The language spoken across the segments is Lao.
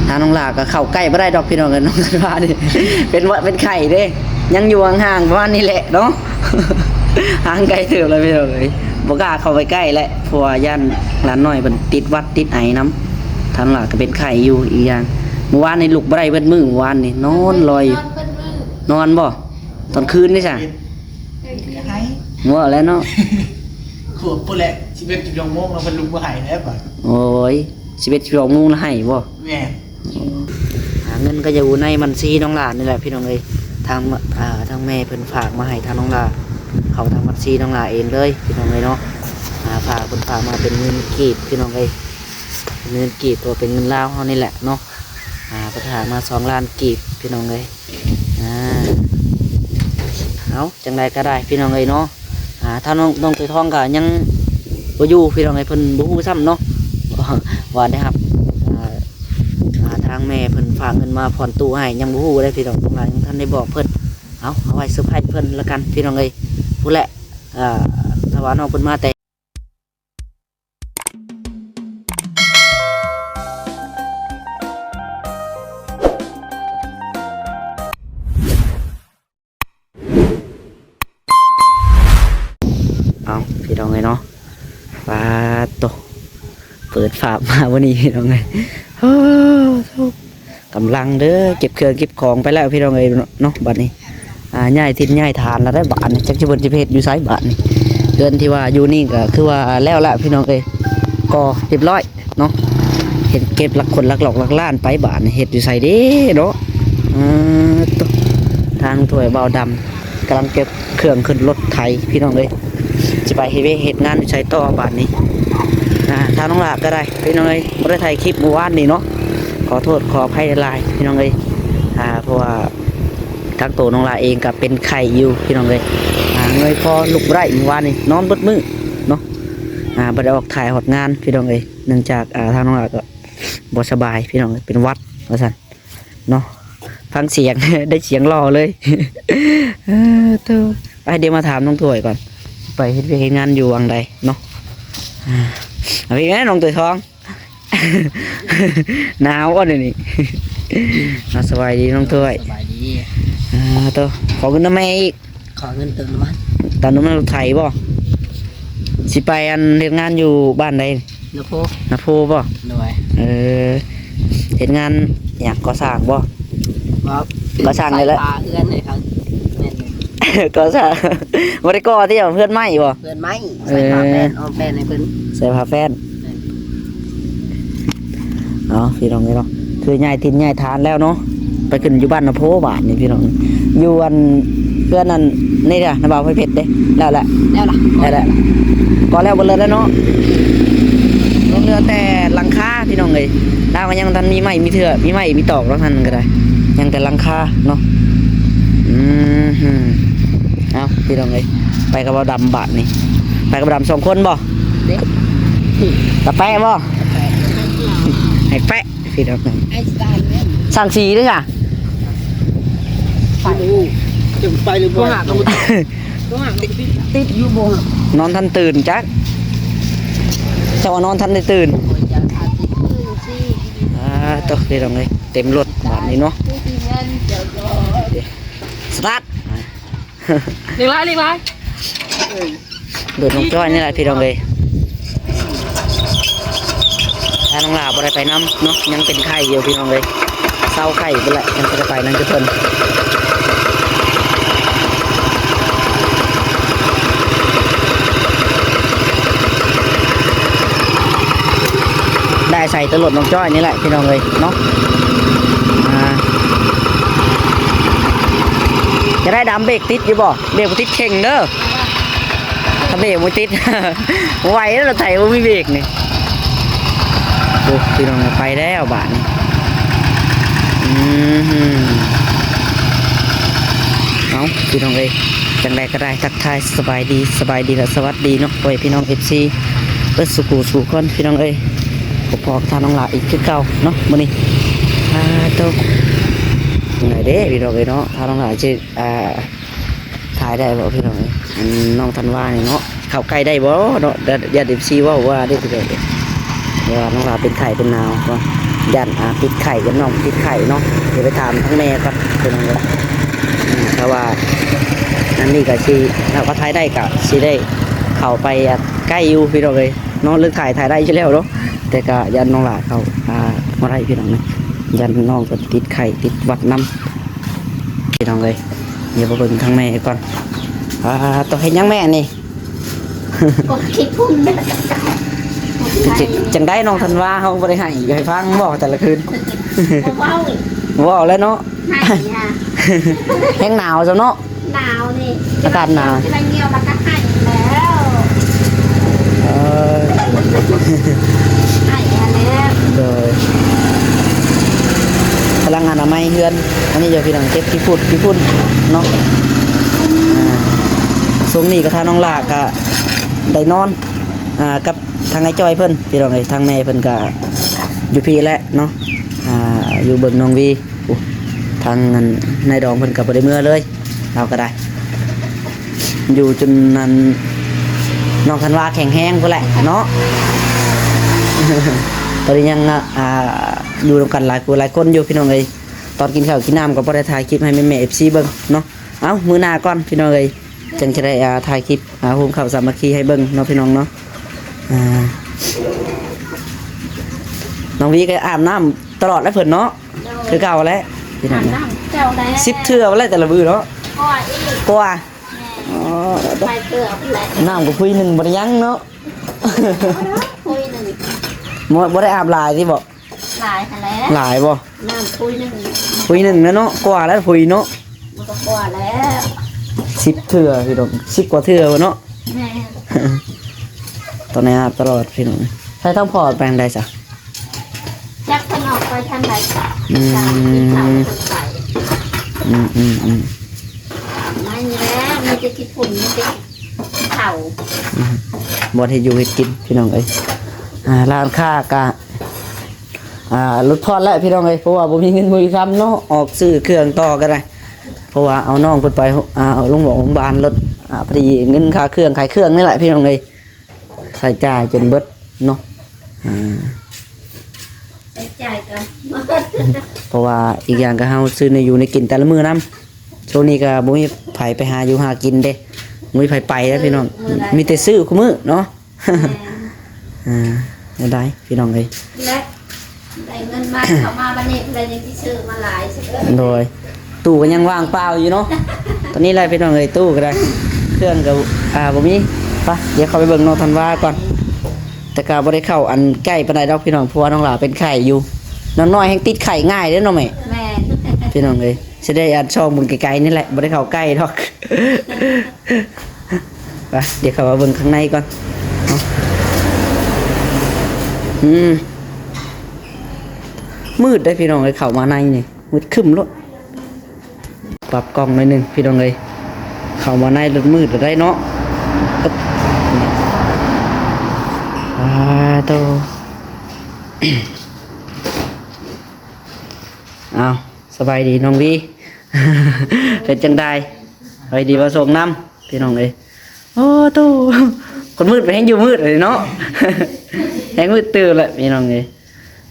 ທາງນ້ອງຫຼ້າກໍເຂົ້າໃກ້ບໍ່ໄດ້ດອກພີ່ນ້ອງເອີຍ ນ້ອງທັນວານີ້ ເປັນຫວັດເປັນໄຂ້ເດ້ ຍັງຢູ່ຫ່າງໆປະມານນີ້ແຫຼະເນາະ ຫ່າງໄກເຕີບແລ້ວພີ່ນ້ອງເອີຍ ບໍ່ກ້າເຂົ້າໄປໃກ້ແຫຼະ ເພາະວ່າຢ້ານຫຼານນ້ອຍເພິ່ນຕິດຫວັດຕິດໄອນຳ ທາງນ້ອງຫຼ້າກໍເປັນໄຂ້ຢູ່ ອີກຢ່າງມື້ວານນີ້ລຸກບໍ່ໄດ້ເບິດມື້ ມື້ວານນີ້ນອນລອຍຢູ່ ນອນບໍ່? ຕອນຄືນນີ້ຊະ ເວົ້າແລ້ວເນາະ ຂວບພຸ້ນແຫຼະ ສິບເອັດ ສິບສອງໂມງແລ້ວເພິ່ນລຸກມາໄຫ້ແລ້ວບາດ ໂອ້ຍ ສິບເອັດ ສິບສອງໂມງແລ້ວໄຫ້ບໍ່? ແມ່ນ ອ່າ ເງິນກໍຢູ່ໃນບັນຊີນ້ອງຫຼ້ານີ້ແຫຼະພີ່ນ້ອງເອີຍ ທາງ ອ່າ ທາງແມ່ເພິ່ນຝາກມາໃຫ້ທາງນ້ອງຫຼ້າ ເຂົ້າທາງບັນຊີນ້ອງຫຼ້າເອງເລີຍພີ່ນ້ອງເອີຍເນາະ ອ່າ ຝາກ ເພິ່ນຝາກມາເປັນເງິນກີບພີ່ນ້ອງເອີຍ ເປັນເງິນກີບ ເພາະວ່າເປັນເງິນລາວເຮົານີ້ແຫຼະເນາະ ອ່າ ເພິ່ນຝາກມາສອງລ້ານກີບພີ່ນ້ອງເອີຍ ອ່າ ເອົາ ຈັ່ງໃດກໍໄດ້ພີ່ນ້ອງເອີຍເນາະ ອ່າ ທາງນ້ອງ ນ້ອງເຕຍທອງກໍຍັງບໍ່ຢູ່ພີ່ນ້ອງເອີຍ ເພິ່ນບໍ່ຮູ້ຊ້ຳເນາະ ວ່າໄດ້ຮັບ ອ່າ ອ່າ ທາງແມ່ເພິ່ນຝາກເງິນມາຜ່ອນຕູ້ໃຫ້ ຍັງບໍ່ຮູ້ເດ້ພີ່ນ້ອງ ທາງຫຼ້າຍັງບໍ່ທັນໄດ້ບອກເພິ່ນ ເອົາ ເອົາໄວ້ເຊີໄພຣສ໌ເພິ່ນລະກັນພີ່ນ້ອງເອີຍ ພຸ້ນແຫຼະ ອ່າ ຖ້າວ່ານ້ອງເພິ່ນມາແຕ່ ເອົາ ພີ່ນ້ອງເອີຍເນາະ ປາດໂຕ ເປີດພາບມາມື້ນີ້ພີ່ນ້ອງເອີຍ ໂອ້ໂຫ ກຳລັງເດີ ເກັບເຄື່ອງເກັບຂອງໄປແລ້ວພີ່ນ້ອງເອີຍເນາະ ບັດນີ້ ອ່າ ຍ້າຍຖິ່ນຍ້າຍຖານແລ້ວເດ້ບາດນີ້ ຈັກຊິເພິ່ນຊິໄປເຮັດຢູ່ໃສບາດນີ້ ເຮືອນທີ່ວ່າຢູ່ນີ້ກໍຄືວ່າແລ້ວລະພີ່ນ້ອງເອີຍ ກໍຮຽບຮ້ອຍເນາະ ເຮັດເກັບຫຼັກຄົນຫຼັກຫຼອກຫຼັກລ້ານໄປບາດນີ້ ເຮັດຢູ່ໃສເດ້ເນາະ ເອີ ໂຕ ທາງຖ້ວຍບ່າວດຳ ກຳລັງເກັບເຄື່ອງຂຶ້ນລົດໄຖພີ່ນ້ອງເອີຍ ຊິໄປເຮັດວຽກເຮັດງານຢູ່ໃສຕໍ່ບາດນີ້ ອ່າ ທາງນ້ອງຫຼ້າກໍໄດ້ພີ່ນ້ອງເອີຍ ບໍ່ໄດ້ຖ່າຍຄລິບມື້ວານນີ້ເນາະ ຂໍໂທດຂໍອະໄພຫຼາຍໆ ພີ່ນ້ອງເອີຍ ອ່າ ເພາະວ່າທາງໂຕນ້ອງຫຼ້າເອງກໍເປັນໄຂ້ຢູ່ພີ່ນ້ອງເອີຍ ອ່າ ເງີຍຄໍລຸກບໍ່ໄດ້ມື້ວານນີ້ ນອນເບິດມື້ເນາະ ອ່າ ບໍ່ໄດ້ອອກຖ່າຍຮອດງານພີ່ນ້ອງເອີຍ ເນື່ອງຈາກ ອ່າ ທາງນ້ອງຫຼ້າກໍບໍ່ສະບາຍພີ່ນ້ອງເອີຍ ເປັນຫວັດວ່າຊັ້ນ ເນາະ ຟັງສຽງ ໄດ້ສຽງຫຼໍ່ເລີຍ ເອີ ໂທ້ ໄປ ດຽວມາຖາມນ້ອງຖ້ວຍກ່ອນ ໄປເຮັດວຽກເຮັດງານຢູ່ຫວ່າງໃດເນາະ ອ່າ ເອົາອີກແລ້ວນ້ອງຖ້ວຍທອງ ໜາວບໍ່ດຽວນີ້ ອ່າ ສະບາຍດີນ້ອງຖ້ວຍ ສະບາຍດີ ອ່າ ໂທ້ ຂໍເງິນນຳແມ່ອີກ ຂໍເງິນເຕີມນ້ຳມັນ ເຕີມນ້ຳມັນລົດໄຖບໍ່? ຊິໄປ ອັນ ເຮັດງານຢູ່ບ້ານໃດ? ນາໂພ ນາໂພບໍ່? ໂດຍ ເອີ ເຮັດງານຫຍັງ ກໍ່ສ້າງບໍ່? ບໍ່ ກໍ່ສ້າງນີ້ແຫຼະ ໃສ່ຝາເຮືອນໃຫ້ເຂົາ ແມ່ນ ກໍ່ສ້າງ ບໍ່ໄດ້ກໍ່ຕິ ເຮືອນໄມ້ບໍ່? ເຮືອນໄມ້ ເອີ ໃສ່ຜ້າແປ້ນ ອ້ອມແປ້ນໃຫ້ເພິ່ນ ໃສ່ຜ້າແປ້ນ ເອົາ ພີ່ນ້ອງເອີຍເນາະ ຄືຍ້າຍຖິ່ນຍ້າຍຖານແລ້ວເນາະ ໄປຂຶ້ນຢູ່ບ້ານນາໂພບາດນີ້ພີ່ນ້ອງ ຢູ່ອັນ ເຮືອນອັນນີ້ເດ້ ນ້າບ່າວໄພເພັດເດ້ ແລ້ວແຫຼະ ແລ້ວລະ ແລ້ວແຫຼະ ກໍແລ້ວເບິດເລີຍເນາະ ຍັງເຫຼືອແຕ່ຫຼັງຄາພີ່ນ້ອງເອີຍ ລາວກໍຍັງບໍ່ທັນມີໄມ້ມີເທື່ອ ມີໄມ້ມີຕອກດອກ ທ່ານກໍໄດ້ ຍັງແຕ່ຫຼັງຄາເນາະ ອືມ ເອົາ ພີ່ນ້ອງເອີຍ ໄປກັບບ່າວດຳບາດນີ້ ໄປກັບບ່າວດຳສອງຄົນບໍ່? ເດ້ ຕາແປະບໍ່? ຕາແປະ ໃຫ້ແປະ ພີ່ນ້ອງ ໄອ້ສະຕານເດ້ ສ້າງສີເດ້ຊະ ໄປ ຈະໄປຫຼືບໍ່ຫາກໍບໍ່ຕິດ ບໍ່ຫາກໍບໍ່ຕິດ ຕິດຢູ່ບໍ່ຫາ ນອນທັນຕື່ນຈັກ ເຈົ້າວ່ານອນທັນໄດ້ຕື່ນ ໂອ້ຍ ຈັກອາທິດໜຶ່ງຊິ ອ່າ ໂຕ ພີ່ນ້ອງເອີຍ ເຕັມລົດບາດນີ້ເນາະ ສະຕາດ ເລັກຫຼາຍ ເລັກຫຼາຍ ເອີ ລົດນ້ອງຈ້ອຍນີ້ແຫຼະພີ່ນ້ອງເອີຍ ຖ້ານ້ອງຫຼ້າບໍ່ໄດ້ໄປນຳເນາະ ຍັງເປັນໄຂ້ຢູ່ພີ່ນ້ອງເອີຍ ເຊົາໄຂ້ພຸ້ນແຫຼະ ຈັ່ງຊິໄດ້ໄປນຳຄືເພິ່ນ ໄດ້ອາໄສແຕ່ລົດນ້ອງຈ້ອຍນີ້ແຫຼະພີ່ນ້ອງເອີຍເນາະ ອ່າ ຈະໄດ້ດຳ ເບຣກຕິດຢູ່ບໍ່? ເບຣກບໍ່ຕິດເຄັ່ງເດີ ຖ້າເບຣກບໍ່ຕິດ ໄຫວແລ້ວ ລົດໄຖບໍ່ມີເບຣກນີ້ ໂອ້ ພີ່ນ້ອງ ໄປແລ້ວບາດນີ້ ອືມ ເອົ້າ ພີ່ນ້ອງເອີຍ ຈັ່ງໃດກໍໄດ້ ທັກທາຍສະບາຍດີ ສະບາຍດີ ແລະ ສະຫວັດດີເນາະ ພໍ່ແມ່ພີ່ນ້ອງ ເອັຟຊີ ເບິດສູ່ຜູ້ສູ່ຄົນ ພີ່ນ້ອງເອີຍ ພົບພໍ້ກັບທາງນ້ອງຫຼ້າອີກຄືເກົ່າເນາະ ມື້ນີ້ ອ່າ ໂຕ ຈັ່ງໃດເດ້ ພີ່ນ້ອງເອີຍເນາະ ທາງນ້ອງຫຼ້າຈະ ອ່າ ຖ່າຍໄດ້ບໍ່ພີ່ນ້ອງເອີຍ ອັນນ້ອງທັນວານີ້ເນາະ ເຂົ້າໃກ້ໄດ້ບໍ່ເນາະ ຢ້ານເອັຟຊີເວົ້າວ່າເດ້ ພີ່ນ້ອງເອີຍ ວ່ານ້ອງຫຼ້າເປັນໄຂ້ເປັນໜາວເນາະ ຢ້ານ ອ່າ ຕິດໄຂ້ ຢ້ານນ້ອງຕິດໄຂ້ເນາະ. ດຽວໄປຖາມທາງແມ່ກ່ອນ ເປັນຫຍັງ. ອືມ ຖ້າວ່າອັນນີ້ກໍຊິ ຖ້າວ່າຖ່າຍໄດ້ກໍຊິໄດ້ເຂົ້າໄປ ອ່າ ໃກ້ຢູ່ ພີ່ນ້ອງເອີຍເນາະ. ເລື່ອງຖ່າຍ ຖ່າຍໄດ້ຢູ່ແລ້ວເນາະ ແຕ່ກໍຢ້ານນ້ອງຫຼ້າເຂົ້າ ອ່າ ບໍ່ໄດ້ ພີ່ນ້ອງເອີຍ. ຢ້ານນ້ອງເພິ່ນຕິດໄຂ້ຕິດຫວັດນຳ ພີ່ນ້ອງເອີຍ. ດຽວໄປເບິ່ງທາງແມ່ກ່ອນ. ອ່າ ໂຕເຮັດຫຍັງແມ່ນີ້? ກົດຂີ້ຝຸ່ນ. ຈັ່ງໃດ ນ້ອງທັນວາເຮົາບໍ່ໄດ້ໄຫ້ ໃຫ້ຟັງບໍ່ແຕ່ລະຄືນ? ບໍ່ເວົ້າ ບໍ່ເວົ້າແລ້ວເນາະ. ໄຫ້ຫຍັງ? ແຮງໜາວຊະເນາະ. ໜາວນີ້ ອາກາດໜາວ ຊິໄດ້ຍ່ຽວແລ້ວກໍໄຫ້ແລ້ວ. ເອີ ໄຫ້ແລ້ວ. ໂດຍ ກຳລັງອະນາໄມເຮືອນ ອັນນີ້ຢູ່ ພີ່ນ້ອງ ເກັບຂີ້ຝຸ່ນ ຂີ້ຝຸ່ນເນາະ. ອ່າ ຊ່ວງນີ້ກໍ ທາງນ້ອງຫຼ້າກໍໄດ້ນອນ ອ່າ ກັບທາງອ້າຍຈ້ອຍເພິ່ນ ພີ່ນ້ອງເອີຍ. ທາງແມ່ເພິ່ນກໍຢູ່ພີ້ແຫຼະເນາະ ອ່າ ຢູ່ເບິ່ງນ້ອງວີ. ໂອ້ ທາງອັນນາຍດອງເພິ່ນກໍບໍ່ໄດ້ເມືອເລີຍ ລາວກໍໄດ້ ຢູ່ຈົນນັ້ນ ນ້ອງທັນວາແຂງແຮງພຸ້ນແຫຼະເນາະ. ຕອນນີ້ຍັງ ອ່າ ຢູ່ນຳກັນຫຼາຍຜູ້ຫຼາຍຄົນຢູ່ ພີ່ນ້ອງເອີຍ. ຕອນກິນເຂົ້າກິນນ້ຳກໍບໍ່ໄດ້ຖ່າຍຄລິບໃຫ້ແມ່ໆ ເອັຟຊີ ເບິ່ງເນາະ. ເອົ້າ ມື້ໜ້າກ່ອນ ພີ່ນ້ອງເອີຍ ຈັ່ງຈະໄດ້ ອ່າ ຖ່າຍຄລິບ ອ່າ ໂຮມເຂົ້າສາມັກຄີໃຫ້ເບິ່ງເນາະ ພີ່ນ້ອງເນາະ. ອ່າ ນ້ອງວີກໍອາບນ້ຳຕະຫຼອດແຫຼະເພິ່ນເນາະ. ໂດຍ ຄືເກົ່າແຫຼະ ພີ່ນ້ອງ. ອາບນ້ຳເຈົ້າແລ້ວ ສິບເທື່ອແຫຼະແຕ່ລະມື້ເນາະ. ກວ່າອີກ ກວ່າ. ແມ່ນ. ອໍ ໄປເກືອບແຫຼະ ນ້ຳກໍຜຸຍໜຶ່ງບໍ່ໄດ້ຍັງເນາະ. ຜຸຍໜຶ່ງ ບໍ່ ບໍ່ໄດ້ອາບຫຼາຍຕິບໍ? ຫຼາຍຫັ້ນແຫຼະ. ຫຼາຍບໍ່? ນ້ຳຜຸຍໜຶ່ງ ຜຸຍໜຶ່ງແລ້ວເນາະ. ກວ່າແລ້ວຜຸຍເນາະ. ມັນກໍກວ່າແລ້ວ ສິບເທື່ອ ພີ່ນ້ອງ ສິບກວ່າເທື່ອເນາະ. ແມ່ນ. ຕອນນີ້ອາບຕະຫຼອດ ພີ່ນ້ອງ. ໃຊ້ທັງພໍ່ແປງໃດຊະ? ຈັກເພິ່ນອອກໄປທາງໃດ. ອືມ ຕາມທີ່ເຂົາເພິ່ນໄປ. ອືມໆໆ ໄມ້ນີ້ແຫຼະ ມີແຕ່ຂີ້ຝຸ່ນ ມີແຕ່ເຂົາ. ອືມ ບໍ່ໄດ້ຢູ່ເຮັດກິນ ພີ່ນ້ອງເອີຍ. ອ່າ ຮ້ານຄ້າກະ ອ່າ ຫຼຸດຜ່ອນແລ້ວ ພີ່ນ້ອງເອີຍ ເພາະວ່າບໍ່ມີເງິນບໍ່ມີຄຳເນາະ ອອກຊື້ເຄື່ອງຕໍ່ກໍໄດ້ ເພາະວ່າເອົານ້ອງເພິ່ນໄປ ອ່າ ໂຮງໝໍໂຮງບານ ລົດ ອ່າ ພໍດີເງິນຄ່າເຄື່ອງຂາຍເຄື່ອງນີ້ແຫຼະ ພີ່ນ້ອງເອີຍ. ໃຊ້ຈ່າຍຈົນເບິດເນາະ. ອ່າ ໃຊ້ຈ່າຍກໍເບິດ ເພາະວ່າອີກຢ່າງກໍເຮົາຊື້ແນວຢູ່ແນວກິນແຕ່ລະມື້ນຳ. ຊ່ວງນີ້ກໍບໍ່ມີໃຜໄປຫາຢູ່ຫາກິນເດ້ ບໍ່ມີໃຜໄປແລ້ວ ພີ່ນ້ອງ ມີແຕ່ຊື້ຄູ່ມື້ເນາະ. ແມ່ນ. ອ່າ ໄດ້ ພີ່ນ້ອງເອີຍ ແລະ ໄດ້ເງິນມາເຂົ້າມາບັດນີ້ ຜູ້ໃດຍັງຊິຊື້ມາຫຼາຍ. ໂດຍ ຕູ້ກໍຍັງວ່າງເປົ່າຢູ່ເນາະ. ຕອນນີ້ແຫຼະ ພີ່ນ້ອງເອີຍ ຕູ້ກໍໄດ້ ເຄື່ອງກໍ ອ່າ ບໍ່ມີ. ໄປ ດຽວເຂົ້າໄປເບິ່ງນ້ອງທັນວາກ່ອນ. ແຕ່ກໍບໍ່ໄດ້ເຂົ້າອັນໃກ້ປານໃດດອກ ພີ່ນ້ອງ ເພາະວ່ານ້ອງຫຼ້າເປັນໄຂ້ຢູ່. ນ້ອງນ້ອຍແຮ່ງຕິດໄຂ້ງ່າຍເດ້ນ້ອງແມ່. ແມ່ນ. ພີ່ນ້ອງເອີຍ ຊິໄດ້ອັນສ່ອງເບິ່ງໄກໆນີ້ແຫຼະ ບໍ່ໄດ້ເຂົ້າໃກ້ດອກ. ໄປ ດຽວເຂົ້າມາເບິ່ງຂ້າງໃນກ່ອນເນາະ. ອືມ ມືດເດ້ ພີ່ນ້ອງເອີຍ ເຂົ້າມາໃນນີ້ມືດຄຶ້ມໂລດ. ປັບກ້ອງໜ້ອຍໜຶ່ງ ພີ່ນ້ອງເອີຍ ເຂົ້າມາໃນລົດມືດໄດ້ເນາະ. ອາໂຕ ເອົ້າ ສະບາຍດີນ້ອງວີ ເປັນຈັ່ງໃດ? ສະບາຍດີ ມາສົ່ງນຳ ພີ່ນ້ອງເອີຍ. ໂອ້ໂຕ ຄົນມືດໄປແຮ່ງຢູ່ມືດເລີຍເນາະ ແຮ່ງມືດຕື່ມແຫຼະ ພີ່ນ້ອງເອີຍ.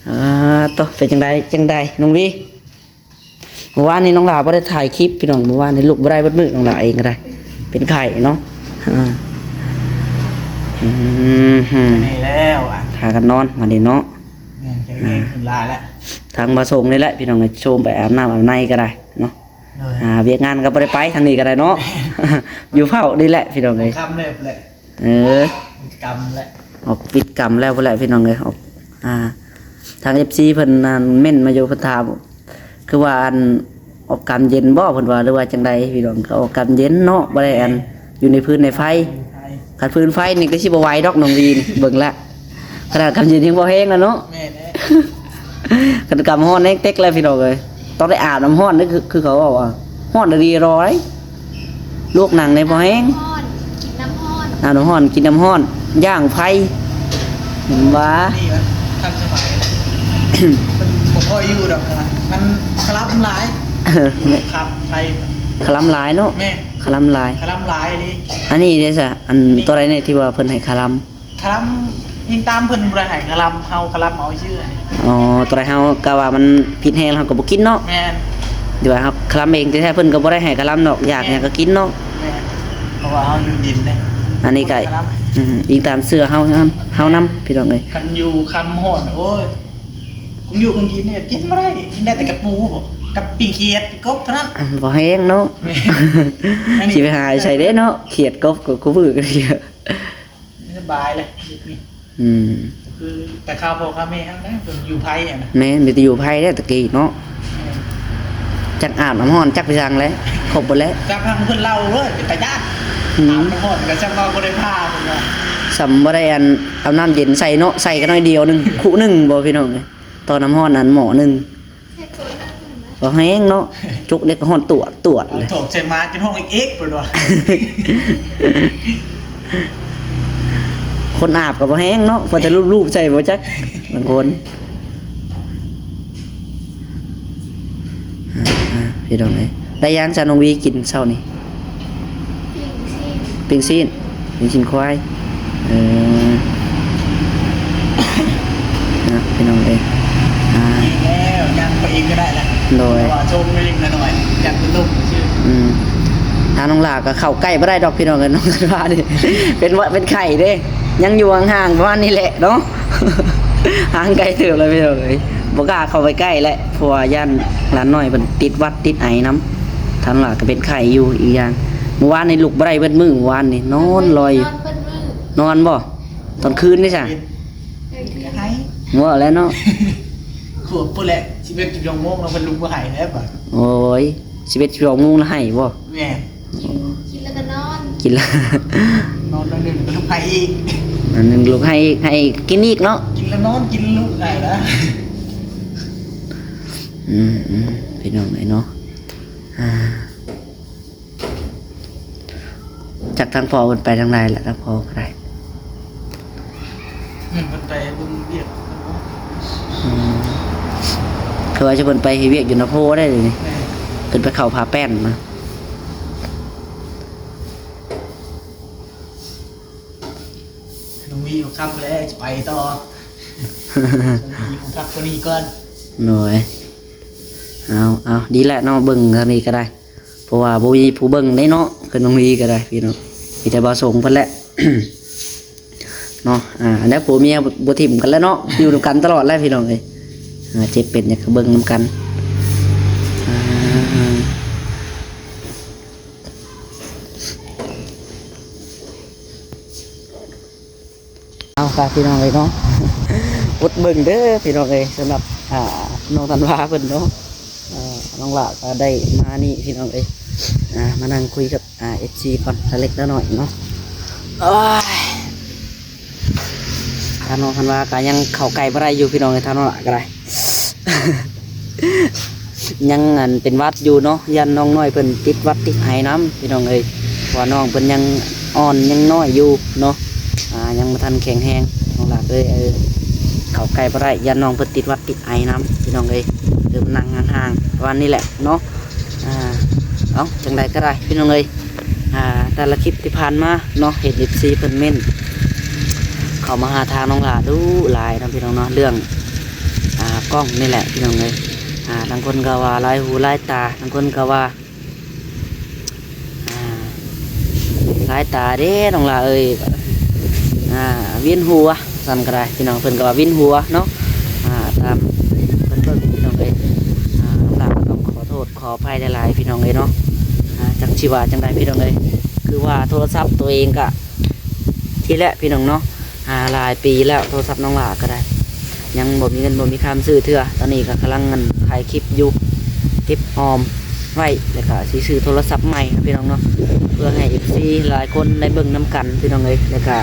ອາໂຕ ເປັນຈັ່ງໃດ ຈັ່ງໃດນ້ອງວີ? ມື້ວານນີ້ນ້ອງຫຼ້າບໍ່ໄດ້ຖ່າຍຄລິບ ພີ່ນ້ອງ ມື້ວານນີ້ລຸກບໍ່ໄດ້ເບິດມື້ ນ້ອງຫຼ້າເອງກໍໄດ້ ເປັນໄຂ້ເນາະ. ອາ ອືມ ນີ້ແລ້ວ ອ່າ ພາກັນນອນມານີ້ເນາະ. ແມ່ນ ແຂງແຮງຂຶ້ນຫຼາຍແລ້ວ. ທາງມາສົ່ງນີ້ແຫຼະ ພີ່ນ້ອງເອີຍ ໂຊມໄປອາບນ້ຳອາບໃນກໍໄດ້ເນາະ. ໂດຍ ອາ ວຽກງານກໍບໍ່ໄດ້ໄປທາງນີ້ກໍໄດ້ເນາະ ຢູ່ເຝົ້ານີ້ແຫຼະ ພີ່ນ້ອງເອີຍ. ຄ່ຳແລ້ວແຫຼະ ເອີ ກຳແຫຼະ ອອກວິດກຳແລ້ວພຸ້ນແຫຼະ ພີ່ນ້ອງເອີຍ. ອອກ ອ່າ ທາງເອັຟຊີເພິ່ນນັ້ນເມັ້ນມາຢູ່ ເພິ່ນຖາມ ຄືວ່າອັນ ອອກການເຢັນບໍ່ ເພິ່ນວ່າ ຫຼືວ່າຈັ່ງໃດ ພີ່ນ້ອງ. ກໍອອກການເຢັນເນາະ ບໍ່ໄດ້ອັນ ຢູ່ໃນຟືນໃນໄຟ. ຄັນຟືນໄຟນີ້ກໍຊິບໍ່ໄຫວດອກ ນ້ອງວີນີ້ ເບິ່ງລະ ຂະໜາດກຳເຢັນຍັງບໍ່ແຮງລະເນາະ. ແມ່ນແຫຼະ ຄັນກຳຮ້ອນແຮງເຕັກແລ້ວ ພີ່ນ້ອງເອີຍ. ຕ້ອງໄດ້ອາບນ້ຳຮ້ອນເດ້ ຄື ຄືເຂົາເວົ້າວ່າ ຮ້ອນອີ່ຫຼີ ລອຍ ລວກໜັງໃນບໍ່ແຮງ ຮ້ອນ ກິນນ້ຳຮ້ອນ ອາບນ້ຳຮ້ອນ ກິນນ້ຳຮ້ອນ ຢ່າງໄຟ ເຫັນບໍ່? ນີ້ມັນທັນສະໄໝ ມັນບໍ່ຄ່ອຍຢູ່ດອກ ມັນຄະລຳຫຼາຍ. ເອີ ຄັບໄຟ ຄະລຳຫຼາຍເນາະ. ແມ່ນ ຄະລຳຫຼາຍ ຄະລຳຫຼາຍອີ່ຫຼີ. ອັນນີ້ເດ້ຊະ ອັນ ນີ້ ຕົວໃດແດ່ທີ່ວ່າເພິ່ນໃຫ້ຄະລຳ? ຄະລຳ ຍິງຕາມເພິ່ນບໍ່ໄດ້ໃຫ້ຄະລຳ ເຮົາຄະລຳເອົາຊື່. ອໍ ຕອນແລກເຮົາກະວ່າມັນຜິດແຮງ ເຮົາກະບໍ່ກິນເນາະ. ແມ່ນ ແຕ່ວ່າເຮົາຄະລຳເອງແທ້ໆ ເພິ່ນກະບໍ່ໄດ້ໃຫ້ຄະລຳດອກ ຢາກຫຍັງກະກິນເນາະ. ແມ່ນ ເພາະວ່າເຮົາຢູ່ດິນເດ້ ອັນນີ້ກະ ອືມ ອີງຕາມເຊື່ອເຮົາ ເຮົານຳ ພີ່ນ້ອງເອີຍ. ຄັນຢູ່ຄຳຮ້ອນ ໂອ້ຍ ຄົນຢູ່ຄົນກິນນີ້ກິນບໍ່ໄດ້ ກິນໄດ້ແຕ່ກັບໝູ ກັບປີ້ງຂຽດ ກົບເທົ່ານັ້ນ. ບໍ່ແຮງເນາະ. ແມ່ນ ຊິໄປຫາໃສເດ້ເນາະ ຂຽດ ກົບ ກະຄູ່ມື້ກັນ. ສະບາຍເລີຍ ອືມ ຄືແຕ່ຄາວພໍ່ຄາວແມ່ເຮົານະ ເພິ່ນຢູ່ໄພຫັ້ນນະ. ແມ່ນ ມີແຕ່ຢູ່ໄພແຫຼະຕະກີ້ເນາະ. ແມ່ນ ຈັກອາບນ້ຳຮ້ອນ ຈັກໄປສັງແຫຼະ ຄົບເບິດແຫຼະ. ຈັກທາງເພິ່ນເລົ່າເວີຍ ເປັນຕາຢ້ານ. ອືມ ອາບນ້ຳຮ້ອນກະຊ່ຳວ່າບໍ່ໄດ້ຜ່າເພິ່ນວ່າ ຊ່ຳບໍ່ໄດ້ອັນ ເອົານ້ຳເຢັນໃສ່ເນາະ ໃສ່ກະໜ້ອຍດຽວໜຶ່ງ ຄຸໜຶ່ງບໍ່ ພີ່ນ້ອງເອີຍ ຕໍ່ນ້ຳຮ້ອນອັນໝໍ້ໜຶ່ງ. ບໍ່ແຮງເນາະ ຈຸກເດັກກະຮ້ອນຕວດໆເລີຍ ຖອກໃສ່ມາຈົນຮ້ອງເອກໆ ເພິ່ນວ່າ. ຄົນອາບກະບໍ່ແຮງເນາະ ພໍແຕ່ລູບໆໃສ່ບໍ່ຈັກ ບາງຄົນ. ອ່າ ພີ່ນ້ອງເອີຍ ໄດ້ຫຍັງຊະນ້ອງວີກິນເຊົ້ານີ້? ປີ້ງຊີ້ນ ປີ້ງຊີ້ນ ປີ້ງຊີ້ນຄວາຍ. ເອີ ນະ ພີ່ນ້ອງເອີຍ ອ່າ ແລ້ວ ຍ່າງໄປອີກກະໄດ້ລະ. ໂດຍ ເພາະວ່າຊົມເລັກໆນ້ອຍໆ ຢ້ານເປັນລົມຊື່. ອືມ ທາງນ້ອງຫຼ້າກະເຂົ້າໃກ້ບໍ່ໄດ້ດອກ ພີ່ນ້ອງເອີຍ ນ້ອງທັນວານີ້ ເປັນຫວັດເປັນໄຂ້ເດ້ ຍັງຢູ່ຫ່າງໆປະມານນີ້ແຫຼະເນາະ ຫ່າງໄກເຕີບແລ້ວ ພີ່ນ້ອງເອີຍ ບໍ່ກ້າເຂົ້າໄປໃກ້ແຫຼະ. ເພາະວ່າຢ້ານຫຼານນ້ອຍເພິ່ນຕິດຫວັດຕິດໄອນຳ ທາງຫຼ້າກະເປັນໄຂ້ຢູ່. ອີກຢ່າງ ມື້ວານນີ້ລຸກບໍ່ໄດ້ເບິດມື້ ມື້ວານນີ້ນອນລອຍຢູ່. ນອນບໍ່? ຕອນຄືນນີ້ຊະ ເອີ ຄືໄຫ ເວົ້າແລ້ວເນາະ ຂວບພຸ້ນແຫຼະ ສິບເອັດ ສິບສອງໂມງແລ້ວ ເພິ່ນລຸກມາໄຫແລ້ວບາດ. ໂອ້ຍ ສິບເອັດ ສິບສອງໂມງແລ້ວໄຫບໍ່? ແມ່ນ ກິນແລ້ວກະນອນ ກິນແລ້ວ ນອນໜ້ອຍໜຶ່ງກະລຸກໄຫອີກ ໜ້ອຍໜຶ່ງລຸກໄຫອີກ ໄຫກິນອີກເນາະ ກິນແລ້ວນອນ ກິນແລ້ວລຸກໄຫລະ. ອືມໆ ພີ່ນ້ອງເອີຍເນາະ ອ່າ ຈັກທາງພໍ່ເພິ່ນໄປທາງໃດລະ ທາງພໍ່ກະໄດ້. ແມ່ນ ເພິ່ນໄປເບິ່ງວຽກເພິ່ນບໍ່? ອືມ ຄືວ່າຈະເພິ່ນໄປເຮັດວຽກຢູ່ນາໂພໄດ້ເດນີ້. ແມ່ນ ເພິ່ນໄປເຂົ້າຜ້າແປ້ນນະ. ນ້ອງວີຢູ່ຄ່ຳແລ້ວ ຊິໄປຕໍ່ ຢູ່ພັກກວ່ານີ້ກ່ອນ. ໂດຍ ເອົາ ເອົາ ດີແຫຼະເນາະ ເບິ່ງທາງນີ້ກະໄດ້ ເພາະວ່າບໍ່ມີຜູ້ເບິ່ງເດ້ເນາະ ຄືນ້ອງວີກະໄດ້ ພີ່ນ້ອງ ມີແຕ່ບ່າວສົງເພິ່ນແຫຼະເນາະ. ອ່າ ແລ້ວຜົວເມຍບໍ່ ບໍ່ຖິ້ມກັນແລ້ວເນາະ ຢູ່ນຳກັນຕະຫຼອດແລ້ວ ພີ່ນ້ອງເອີຍ. ອ່າ ເຈັບເປັນຫຍັງກະເບິ່ງນຳກັນ. ອ່າ ເອົາກະ ພີ່ນ້ອງເອີຍເນາະ ອົດເບິ່ງເດີ ພີ່ນ້ອງເອີຍ ສຳລັບ ອ່າ ນ້ອງທັນວາເພິ່ນເນາະ. ອ່າ ນ້ອງຫຼ້າກະໄດ້ມານີ້ ພີ່ນ້ອງເອີຍ ອ່າ ມານັ່ງຄຸຍກັບ ອ່າ ເອັຟຊີ ກ່ອນ ລະເລັກລະນ້ອຍເນາະ. ໂອ້ຍ ທາງນ້ອງທັນວາກະຍັງເຂົ້າໃກ້ບໍ່ໄດ້ຢູ່ ພີ່ນ້ອງເອີຍ ທາງນ້ອງຫຼ້າກະໄດ້ ຍັງອັນເປັນຫວັດຢູ່ເນາະ ຢ້ານນ້ອງນ້ອຍເພິ່ນຕິດຫວັດຕິດໄອນຳ ພີ່ນ້ອງເອີຍ ເພາະວ່ານ້ອງເພິ່ນຍັງອ່ອນຍັງນ້ອຍຢູ່ເນາະ ອ່າ ຍັງບໍ່ທັນແຂງແຮງ. ນ້ອງຫຼ້າກະເລີຍ ເອີ ເຂົ້າໃກ້ບໍ່ໄດ້ ຢ້ານນ້ອງເພິ່ນຕິດຫວັດຕິດໄອນຳ ພີ່ນ້ອງເອີຍ ເອີ ມານັ່ງຫ່າງໆປະມານນີ້ແຫຼະເນາະ. ອ່າ ເອົາ ຈັ່ງໃດກະໄດ້ ພີ່ນ້ອງເອີຍ ອ່າ ແຕ່ລະຄລິບທີ່ຜ່ານມາເນາະ ເຫັນເອັຟຊີເພິ່ນເມັ້ນເຂົ້າມາຫາທາງນ້ອງຫຼ້າດຸຫຼາຍເນາະ ພີ່ນ້ອງເນາະ ເລື່ອງ ອ່າ ກ້ອງນີ້ແຫຼະ ພີ່ນ້ອງເອີຍ. ອ່າ ບາງຄົນກະວ່າຫຼາຍຫູຫຼາຍຕາ ບາງຄົນກະວ່າ ອ່າ ຫຼາຍຕາເດ້ນ້ອງຫຼ້າເອີຍ ອ່າ ວຽນຫົວ ຊັ້ນກະໄດ້ ພີ່ນ້ອງ ເພິ່ນກະວ່າວຽນຫົວເນາະ. ອ່າ ຕາມເພິ່ນເບິ່ງ ພີ່ນ້ອງເອີຍ ອ່າ ນ້ອງຫຼ້າກະຕ້ອງຂໍໂທດ ຂໍອະໄພຫຼາຍໆ ພີ່ນ້ອງເອີຍເນາະ. ອ່າ ຈັກຊິວ່າຈັ່ງໃດ ພີ່ນ້ອງເອີຍ ຄືວ່າໂທລະສັບໂຕເອງກະ ທີ່ແຫຼະ ພີ່ນ້ອງເນາະ ອ່າ ຫຼາຍປີແລ້ວ ໂທລະສັບນ້ອງຫຼ້າກະໄດ້ ຍັງບໍ່ມີເງິນບໍ່ມີຄຳຊື້ເທື່ອ. ຕອນນີ້ກະກຳລັງອັນຖ່າຍຄລິບຢູ່ ເກັບອອມໄວ້ ແລ້ວກະຊິຊື້ໂທລະສັບໃໝ່ເນາະ ພີ່ນ້ອງເນາະ ເພື່ອໃຫ້ເອັຟຊີຫຼາຍຄົນໄດ້ເບິ່ງນຳກັນ ພີ່ນ້ອງເອີຍ. ແລ້ວກະ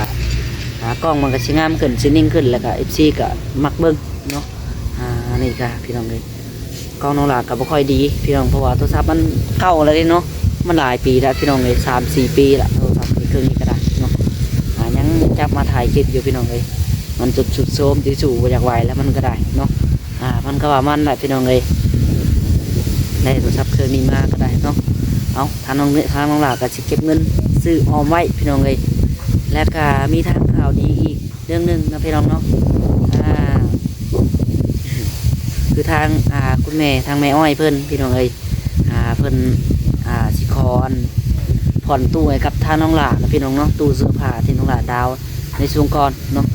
ອ່າ ກ້ອງມັນກະຊິງາມຂຶ້ນ ຊິນິ່ງຂຶ້ນ ແລ້ວກະເອັຟຊີກະມັກເບິ່ງເນາະ. ອ່າ ນີ້ກະ ພີ່ນ້ອງເອີຍ ກ້ອງນ້ອງຫຼ້າກະບໍ່ຄ່ອຍດີ ພີ່ນ້ອງ ເພາະວ່າໂທລະສັບມັນເກົ່າແລ້ວເດ້ເນາະ ມັນຫຼາຍປີແລ້ວ ພີ່ນ້ອງເອີຍ ສາມສີ່ປີລະ ໂທລະສັບເຄື່ອງນີ້ກະໄດ້ເນາະ. ອ່າ ຍັງຈັບມາຖ່າຍຄລິບຢູ່ ພີ່ນ້ອງເອີຍ ມັນຈຸດຊຸດໂຊມ ຊິສູ້ບໍ່ຢາກໄຫວແລ້ວ ມັນກະໄດ້ເນາະ. ອ່າ ມັນກະວ່າມັນແຫຼະ ພີ່ນ້ອງເອີຍ ໄດ້ໂທລະສັບເຄື່ອງນີ້ມາກະໄດ້ເນາະ. ເອົາ ທາງນ້ອງ ທາງນ້ອງຫຼ້າກະຊິເກັບເງິນຊື້ອອມໄວ້ ພີ່ນ້ອງເອີຍ. ແລ້ວກະມີທາງຂ່າວດີອີກ ເລື່ອງໜຶ່ງເນາະພີ່ນ້ອງເນາະ ອ່າ ຄືທາງ ອ່າ ຄຸນແມ່ ທາງແມ່ອ້ອຍເພິ່ນ ພີ່ນ້ອງເອີຍ ອ່າ ເພິ່ນ ອ່າ ຊິຂໍອັນຜ່ອນຕູ້ໃຫ້ກັບທາງນ້ອງຫຼ້າເນາະພີ່ນ້ອງເນາະ ຕູ້ເສື້ອຜ້າທີ່ນ້ອງຫຼ້າດາວໃນຊ່ວງກ່ອນເນາະ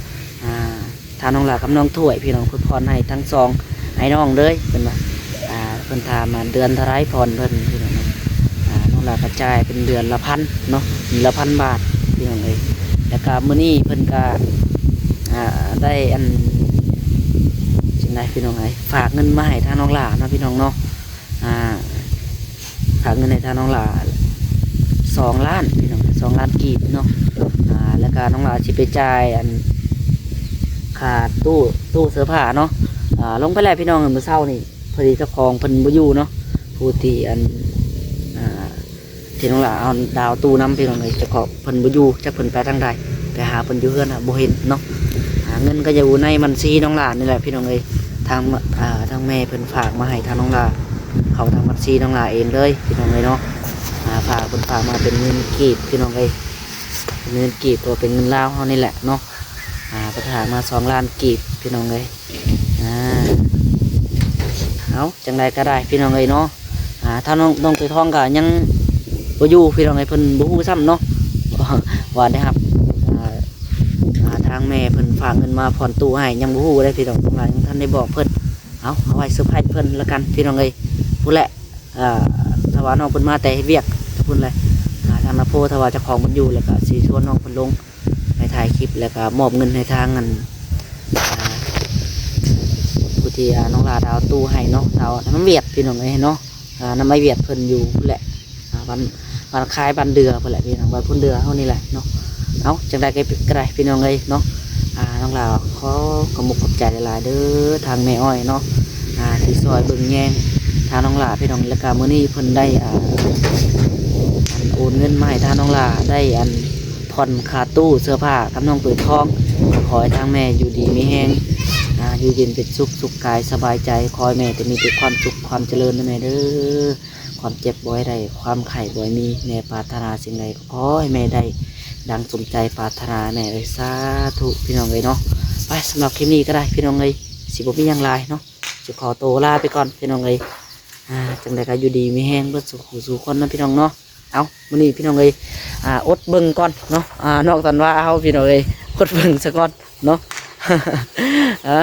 ອ່າ ທາງນ້ອງຫຼ້າກັບນ້ອງຖ້ວຍ ພີ່ນ້ອງ ເພິ່ນຜ່ອນໃຫ້ທັງສອງອ້າຍນ້ອງເລີຍ ເພິ່ນວ່າ ອ່າ ເພິ່ນຖາມມາເດືອນເທົ່າໃດຜ່ອນເພິ່ນ ພີ່ນ້ອງເອີຍ ອ່າ ນ້ອງຫຼ້າກໍຈ່າຍເປັນເດືອນລະພັນເນາະ ເດືອນລະພັນບາດ ພີ່ນ້ອງເອີຍ ແລ້ວກໍມື້ນີ້ເພິ່ນກໍ ອ່າ ໄດ້ອັນ ຈັ່ງໃດພີ່ນ້ອງເອີຍ ຝາກເງິນມາໃຫ້ທາງນ້ອງຫຼ້າເນາະ ພີ່ນ້ອງເນາະ ອ່າ ຝາກເງິນໃຫ້ທາງນ້ອງຫຼ້າສອງລ້ານ ພີ່ນ້ອງ ສອງລ້ານກີບເນາະ ອ່າ ແລ້ວກໍນ້ອງຫຼ້າຊິໄປຈ່າຍອັນ ຄ່າຕູ້ ຕູ້ເສື້ອຜ້າເນາະ ອ່າ ລົງໄປແລ້ວ ພີ່ນ້ອງ ມື້ເຊົ້ານີ້ ພໍດີເຈົ້າຂອງເພິ່ນບໍ່ຢູ່ເນາະ ຜູ້ທີ່ອັນ ອ່າ ທີ່ນ້ອງຫຼ້າເອົາດາວຕູ້ນຳ ພີ່ນ້ອງເອີຍ ເຈົ້າຂອງເພິ່ນບໍ່ຢູ່ ຈັກເພິ່ນໄປທາງໃດ ໄປຫາເພິ່ນຢູ່ເຮືອນຫາບໍ່ເຫັນເນາະ ອ່າ ເງິນກໍຢູ່ໃນບັນຊີນ້ອງຫຼ້ານີ້ແຫຼະ ພີ່ນ້ອງເອີຍ ທາງ ອ່າ ທາງແມ່ເພິ່ນຝາກມາໃຫ້ທາງນ້ອງຫຼ້າ ເຂົ້າທາງບັນຊີນ້ອງຫຼ້າເອງເລີຍ ພີ່ນ້ອງເອີຍເນາະ ອ່າ ຝາກ ເພິ່ນຝາກມາເປັນເງິນກີບ ພີ່ນ້ອງເອີຍ ເປັນເງິນກີບ ເພາະວ່າເປັນເງິນລາວເຮົານີ້ແຫຼະເນາະ ອ່າ ເພິ່ນຝາກມາສອງລ້ານກີບ ພີ່ນ້ອງເອີຍ ອ່າ ເອົາ ຈັ່ງໃດກໍໄດ້ ພີ່ນ້ອງເອີຍເນາະ ອ່າ ທາງນ້ອງ ນ້ອງເຕີຍທອງກໍຍັງບໍ່ຢູ່ ພີ່ນ້ອງເອີຍ ເພິ່ນບໍ່ຮູ້ຊ້ຳເນາະ ວ່າໄດ້ຮັບ ອ່າ ອ່າ ທາງແມ່ເພິ່ນຝາກເງິນມາຜ່ອນຕູ້ໃຫ້ ຍັງບໍ່ຮູ້ເດ້ ພີ່ນ້ອງ ນ້ອງຫຼ້າຍັງບໍ່ທັນໄດ້ບອກເພິ່ນ ເອົາ ເອົາໄວ້ເຊີໄພຣສ໌ເພິ່ນລະກັນ ພີ່ນ້ອງເອີຍ ພຸ້ນແຫຼະ ອ່າ ຖ້າວ່ານ້ອງເພິ່ນມາແຕ່ເຮັດວຽກ ພຸ້ນແຫຼະ ອ່າ ທາງນາໂພ ຖ້າວ່າເຈົ້າຂອງເພິ່ນຢູ່ ແລ້ວກໍຊິຊວນນ້ອງເພິ່ນລົງ ໃຫ້ຖ່າຍຄລິບ ແລ້ວກໍມອບເງິນໃຫ້ທາງອັນ ອ່າ ຜູ້ທີ່ ອ່າ ນ້ອງຫຼ້າດາວຕູ້ໃຫ້ເນາະ ດາວນຳຫວຽດ ພີ່ນ້ອງເອີຍເນາະ ອ່າ ນຳອ້າຍຫວຽດເພິ່ນຢູ່ພຸ້ນແຫຼະ ອ່າ ບ້ານ ບ້ານຄາຍ ບ້ານເດືອພຸ້ນແຫຼະ ພີ່ນ້ອງ ບ້ານພຸ້ນເດືອເຮົານີ້ແຫຼະເນາະ ເອົາ ຈັ່ງໃດກໍ ກໍໄດ້ ພີ່ນ້ອງເອີຍເນາະ ອ່າ ນ້ອງຫຼ້າຂໍຂອບອົກຂອບໃຈຫຼາຍໆເດີ ທາງແມ່ອ້ອຍເນາະ ອ່າ ທີ່ຊ່ອຍເບິ່ງແຍງທາງນ້ອງຫຼ້າ ພີ່ນ້ອງ ແລ້ວກໍມື້ນີ້ເພິ່ນໄດ້ ອ່າ ອັນໂອນເງິນມາໃຫ້ທາງນ້ອງຫຼ້າ ໄດ້ອັນ ຜ່ອນຄ່າຕູ້ເສື້ອຜ້າກັບນ້ອງເຕີຍທອງ ກໍຂໍໃຫ້ທາງແມ່ຢູ່ດີມີແຮງ ອ່າ ຢູ່ເຢັນເປັນສຸກ ສຸກກາຍສະບາຍໃຈ ຂໍໃຫ້ແມ່ແຕ່ມີແຕ່ຄວາມສຸກຄວາມຈະເລີນເດີແມ່ເດີ ຄວາມເຈັບບໍ່ໃຫ້ໄດ້ ຄວາມໄຂ້ບໍ່ໃຫ້ມີ ແມ່ປາດຖະໜາສິ່ງໃດກໍຂໍໃຫ້ແມ່ໄດ້ດັ່ງສົມໃຈປາດຖະໜາແມ່ເອີຍ ສາທຸ ພີ່ນ້ອງເອີຍເນາະ ໄປ ສຳລັບຄລິບນີ້ກໍໄດ້ ພີ່ນ້ອງເອີຍ ຊິບໍ່ມີຫຍັງຫຼາຍເນາະ ຊິຂໍໂຕລາໄປກ່ອນ ພີ່ນ້ອງເອີຍ ອ່າ ຈັ່ງໃດກໍຢູ່ດີມີແຮງເບິດສູ່ຜູ້ສູ່ຄົນເນາະ ພີ່ນ້ອງເນາະ ເອົ້າ ມື້ນີ້ພີ່ນ້ອງເອີຍ ອ່າ ອົດເບິ່ງກ່ອນເນາະ ອ່າ ນ້ອງຕັນວາເຮົາພີ່ນ້ອງເອີຍ ອົດເບິ່ງສາກ່ອນເນາະ ເອີ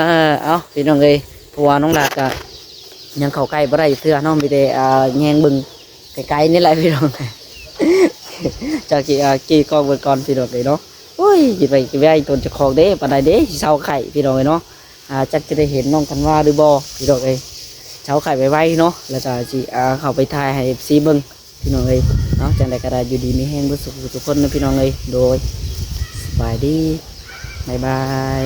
ເອົ້າ ພີ່ນ້ອງເອີຍ ເພາະວ່ານ້ອງຫຼ້າກະຍັງເຂົ້າໃກ້ບໍ່ໄດ້ເທື່ອເນາະ ມີແຕ່ ອ່າ ແຍງເບິ່ງໄກໆນີ້ແຫຼະພີ່ນ້ອງ ຈັກຊິ ອ່າ ກີ້ກ້ອງເບິ່ງກ່ອນພີ່ນ້ອງເອີຍເນາະ ໂອ້ຍ ຄິດໄປຄິດໄວຕົນເຈົ້າຂອງເດ້ ປານໃດເດ້ ຊິເຊົາໄຂ້ພີ່ນ້ອງເອີຍເນາະ ອ່າ ຈັກຈະໄດ້ເຫັນນ້ອງທັນວາຫຼືບໍ່ພີ່ນ້ອງເອີຍ ເຊົາໄຂ້ໄວໆເນາະ ແລ້ວກໍຊິ ອ່າ ເຂົ້າໄປຖ່າຍໃຫ້ເອັຟຊີເບິ່ງ ພີ່ນ້ອງເອີຍເນາະ ຈັ່ງໃດກໍໄດ້ຢູ່ດີມີແຮງເບິດສູ່ຜູ້ສູ່ຄົນເນາະ ພີ່ນ້ອງເອີຍ ໂດຍ ສະບາຍດີ ບາຍບາຍ.